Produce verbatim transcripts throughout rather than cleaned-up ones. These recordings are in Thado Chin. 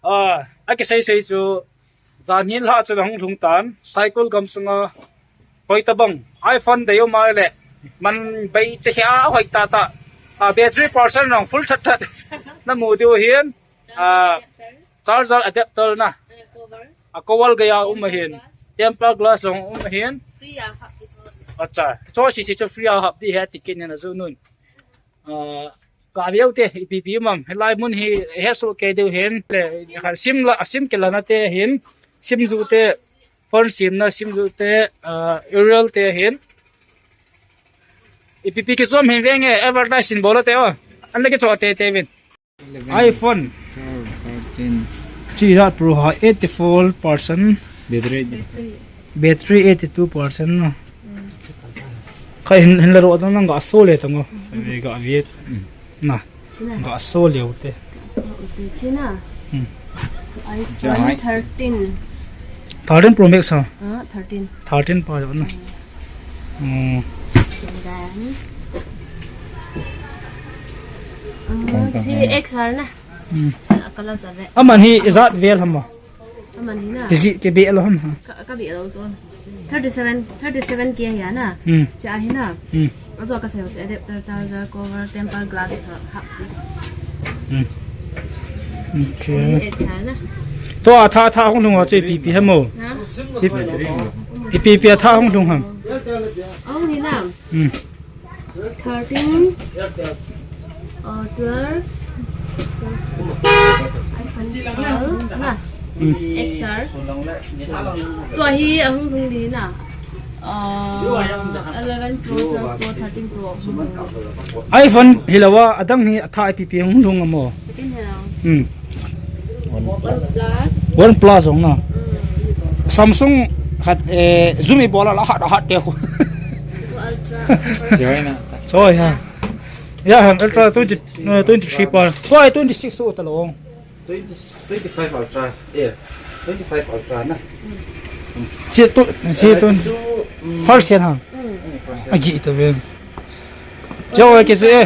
Ah, akisei sei chu, jan hin la chu hung lhung tan, Saikul gamsunga, koi tabang, iPhone dei um a le, man bei che khia a hoi ta ta, ah, battery percent rong full that that, na mu diu hin, ah, charger adapter na, a cover gaya um ahin, tempered glass rong um ahin, acha, cho si si chu free a hap di he ticket ni na zu nun. Ah, ka veu te, ipi pi mam, helai mun hi, he so ke deu hen, le, khan sim la, sim ke la na te hin, sim zu te, phone sim na, sim zu te, ah, aerial te hin. Ipi pi ki som hin veng e, advertise in bol te o. An le ke cho te te vin. iPhone. Twelve, thirteen. Chi za Pro ha eighty-four percent. Battery. Battery eighty-two percent na. Khai hin, hin la ro dang nang ga so le tang o. Ve ga ve. Na. Ga so le u te. So u te chi na. Hmm. iPhone thirteen. Thirteen Pro Max ha. Ah, thirteen. Thirteen pa jo na. Hmm. Then, ah, chi X R na. Hmm. Ah, color za ve. Aman hi ijat vel ham ma. Aman hi na. Ki ji ki be lo ham ha. Ka, ka be lo chu. Thirty-seven, thirty-seven K hi na. Hmm. Cha hi na. Hmm. Ajo ka sel chu adapter, charger, cover, tempered glass ha. Ha. Hmm. Okay. Chi X R na. To a tha tha hung lhung ha chu ipi pi ham o. Na? Ipi pi a tha hung lhung ham. Hung hi na. Hmm. Thirteen, uh, twelve, iPhone twelve, na, Hmm. X R. Tua hi ahung hung ni na. Uh, eleven Pro, twelve Pro, thirteen Pro. iPhone hi lo a, adang hi a tha ipi pi hung lhung am o. Second hand. Hmm. OnePlus. OnePlus jong na. Mm. Samsung khat, eh, zoom i bol a la hat, hat te ko. Ultra. Joy na. Joy ha. Ya, ha, Ultra twenty, eh, twenty-three pa. Ko ai twenty-six u ta lo. Twenty, twenty-five Ultra. Eh, twenty-five Ultra na. Chi tu, chi tu. Eh, chu, mm. First hand ha. Mm. Mm, first hand. Agi tu ve. Joy ke su e.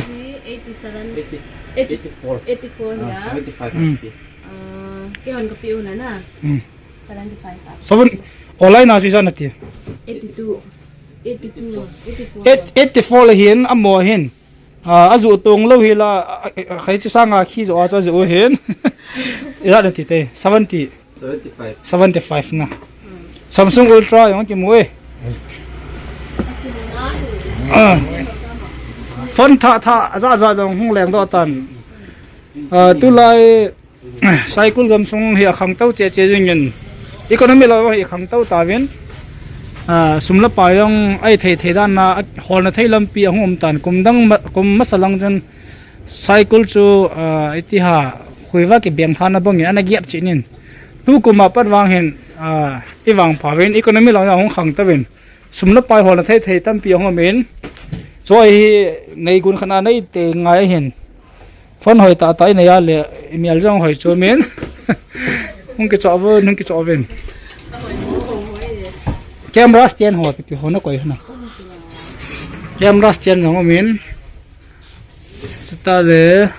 Eighty-seven. Eighty, eighty-four. Eighty-four. Ah, ya. Seventy-five. Mm. Ah, kei hon ka pe u na na. Hmm. Seventy-five a. Seven, online a chu ijat na ti. Eighty-two. Eighty-two. Eighty-four. Eight, eighty-four le hin, amo hin. Ah, aju tong lo hi la, ah, ah, khai chi sanga khi jo a chu aju hin. Ijat na ti te. Seventy. Seventy-five. Seventy-five na. Hmm. Samsung Ultra jong ki mu e. Ah. Phone tha tha, aja ja jong hung leng doh tan. Ah, tulai Saikul gamsung hi akhangtou cheh cheh jingin, economy lo hi akhangtou tauvin, ah, sum le pai jong ai thei thei dan a, a holna thei lampi ahung um tan, kum dang ma, kum masa lang chun Saikul chu, ah, iti ha, khuiva kibeng thana bangin ana giap cheh in. Tukum a pat vang hin, ah, i vangpha uvin, economy lo hi ahung khangtouvin. Sum le pai holna thei thei tampi ahung um in. Choi hi nei gun khat a nei te ngai hin. Phone hoi tah tah i nei a le, i mial jong hoi chu min. Hung kichoh uvin, hung kichoh uvin. Camera stand ho, pi pi ho na koi hana. Camera stand jong um in. Seta le.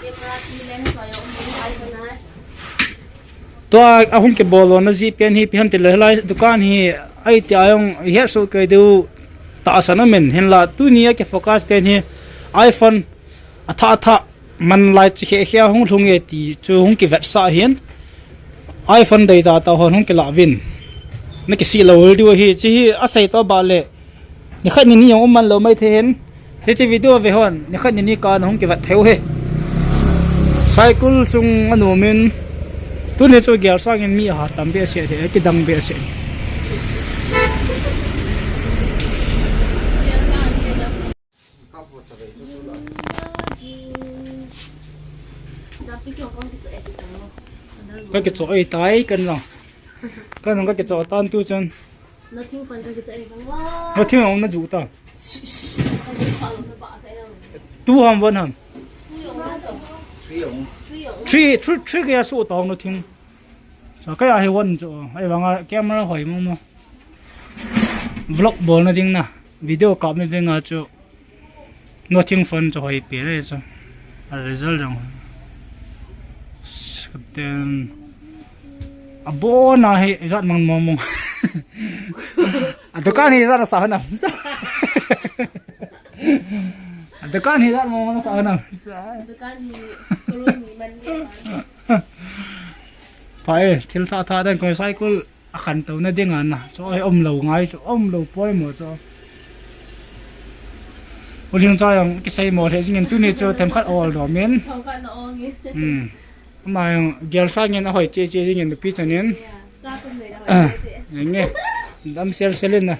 Tua ahung kibol lona jeh pen hi ipi ham ti le, hilai dukan hi, ai ti a jong i het soh kei diu tahsan aum in, hinla tuni a ki focus pen hi iPhone athah athah man lai chi khe khe a hung lhung e ti chu hung kivetsah hin, iPhone dei tah tah hon hung kilah uvin. Na kisih lou diu ahi, chi hi asei to ba le. Nikhat nini jong um man lou mai thei hin. Hiche video ve hon, nikhat nini kah a hung kivet thei u hi. Saikul sung a nom in, tuni chu gel sangin mi aha tam behseh hi, kidang behseh. Ka kichoh e tai kan lang. Kan lang ka kichoh tan tu chun. Nothing phone ka kichoh e bang wa. Nothing ong na ju ta. Ka ju pha lo na ba sa e lo. Two ham, one ham. Three ong na jo. Three ong. Three, three, three kaya su ta ong Nothing. Sa kaya hi one jo. Ai bang a camera hoi mo mo. Vlog bol na ding na. Video kap na ding a chu. Nothing phone chu hoi pi le chu. A result jong. Ten. Abona hi ijat mang mong mong. A dukan hi ijat sa hanam. A dukan hi ijat mang mong sa hanam. Dukan hi kolon ni man ni. Pai, thil tha tha dan koi cycle a khantouna ding ana. Chu oi, umlou ngai chu, umlou poimo chu. U Lhingcha jong kisei mo lheh jingin tuni chu themkhat ol domin. Themkhat na ong in. Hmm. Ama jong gel sangin ahoi che che jingin nupi chanin. Ya, cha kum le na hoi che che. Nge. Dam sel sel in na.